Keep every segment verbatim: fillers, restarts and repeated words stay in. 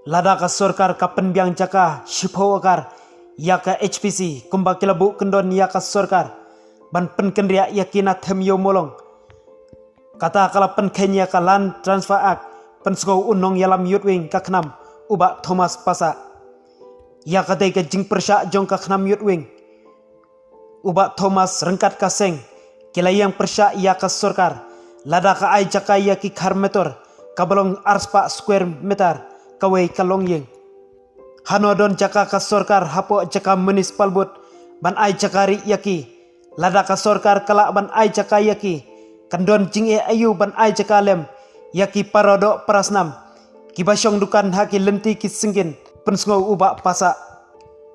Lada ka sorkar ka pynbiang jaka shiphew ekar ïa ka H P C kumba ki la buh kyndon ïa ka sorkar ban pynkynriah ïa ki na Them Ïew Mawlong, kata ka la pynkheiñ ïa ka Land Transfer Act, pynsngew u nongïalam Youth Wing ka KHNAM, u Bah Thomas Passah. Ïa katei ka jingpyrshah jong ka KHNAM Youth Wing, u Bah Thomas ryngkat ka seng ki la ïeng pyrshah ïa ka sorkar lada ka ai jaka ïa ki khar meter kaba long arspah square meter kawei ka longïing. Hano don jaka ka sorkar hapoh jaka Municipal Board ban ai jaka ri ïa ki? Lada ka sorkar ka lah ban ai jaka ïa ki, kan don jingeh aïu ban ai jaka lem ïa ki para doh para snam kiba shong dukan ha ki lynti ki syngkien, pynsngew u Bah Passah.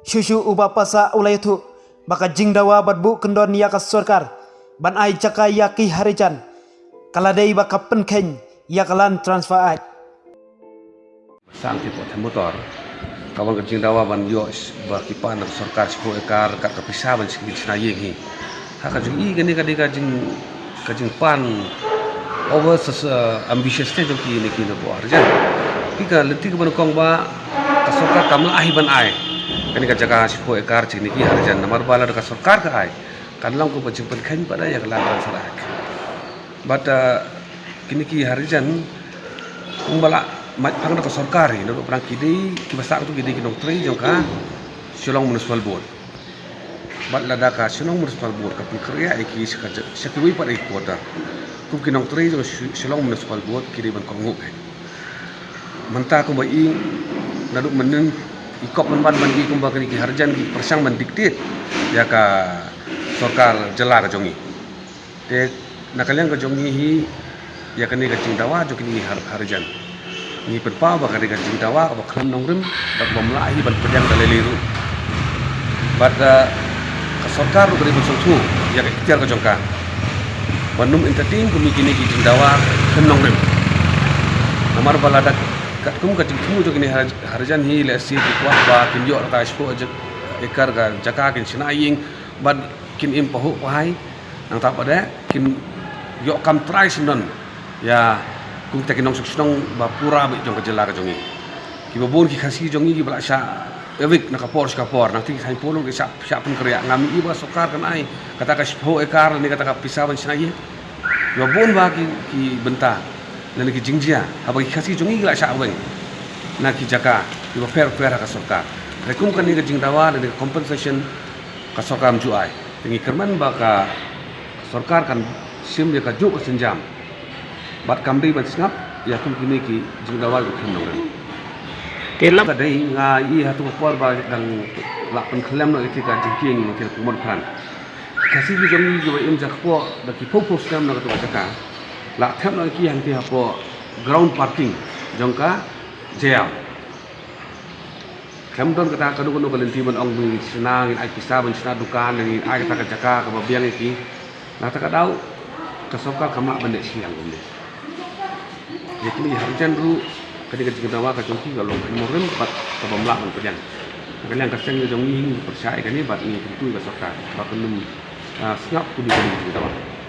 Shuh shuh u Bah Passah u la ïathuh ba ka jingdawa bad buh kyndon ïa ka sorkar ban ai jaka ïa ki harijan ka la dei ba ka pynkheiñ ïa ka Land Transfer Act. Sang ki pot motor ka wan ka jingdawa ban ïoh ba ki pan ka sorkar shiphew ekar kat ka pisa ban shna ïing hi. Ha ka jong i kane ka dei ka jing ka jingpan over ambitious te jong ki ne ki na ko harijan. Ki ka lynti ka ban kong ba ka sorkar kam lah hi ban ai kane ka jaka shiphew ekar jong ne ki harijan, namar ba lada ka sorkar ka ai kan long ko ba jingpynkheiñ ba da ïa ka Land Transfer Act. But kine ki harijan kum ba la mait phang da ka sorkar hi, naduh pyrang ki dei ki ba sah tu ki dei ki nongtrei jong ka Shillong Municipal Board. Bad lada ka Shillong Municipal Board ka pynkhreh ïa ki sha ka ja- sha kiwei pat ïa ki quarter, kum ki nongtrei jong Shi- Shillong Municipal Board ki dei ban kohnguh. Mynta kumba i naduh mynnin i kop mynban ban i kumba kine ki harijan ki pyrshang ban dictate ïa ka sorkar jylla ka jong i. Te na ka liang ka jong ngi hi ïa kane ka jingdawa jong kine ki har- harijan, ngi pynpaw ba kane ka jingdawa kaba khlem nongrim bad bym lah hi ban pdiang da lei lei ruh. Bad ka sorkar ruh ka dei ban sngewthuh ïa ka ikhtiar ka jong ka ban ym entertain kum ïa kine ki jingdawa khlem nongrim. Namar ba lada katkum ka jingthmu jong kine har- harijan hi lehse ki kwah ba kin ïoh kata shiphew ekar ka jaka kin shna ïing bad kin im pahuh pahai. Nangta pat de kin ïoh kam trai sngewdon ïa kum kita ki nongsuk shnong ba pura beit jong ka jylla ka jong ngi. Kiba bun ki Khasi jong ngi kiba la shah evict na ka por sha ka por, nangta ki saiñ polo ki shah shah pynkhreh. Ngam i ba sorkar kan ai kata ka shiphew ekar ne kata ka pisa ban shna ïing. Kiba bun ba ki ki bynta lane ki jingjia haba ki Khasi jong ngi ki la shah weng na ki jaka kiba pher pher ha ka sorkar. Te kum kane ka jingdawa lane ka compensation ka sorkar ym ju ai. Te ngi kyrmen ba ka sorkar kan shim ïa kajuh ka sienjam bad kam dei ban sngap ïa kum kine ki jingdawa kiba khlem nongrim. Te lada ka dei nga i ha tu ka por ba dang la pynkhlem noh ïa ki ka jingkieng ïa ki ka pynmon pran. Khasi ki jong ngi kiba im ja kpoh da ki phew phew snem na katu ka jaka la thep noh ïa ki hangtei hapoh ground parking jong ka jail. Khlem don kata kano kano ka lynti ban ong ba ngin shna, ngin ai pisa ban shna dukan, ngin ai kata ka jaka kaba biang ïa ki. Na kata ka daw ka sorkar kam lah ban leh shiliang kumne. Ïa kine ki harijan ruh kane ka jingdawa ka jong ki ka long kaba ym nongrim bad kaba ym lah ban pdiang. Na ka liang ka seng ka jong ngi ngi pyrshah ïa kane bad ngi kyntu ïa ka sorkar ba kan ym sngap kudi kane ka jingdawa.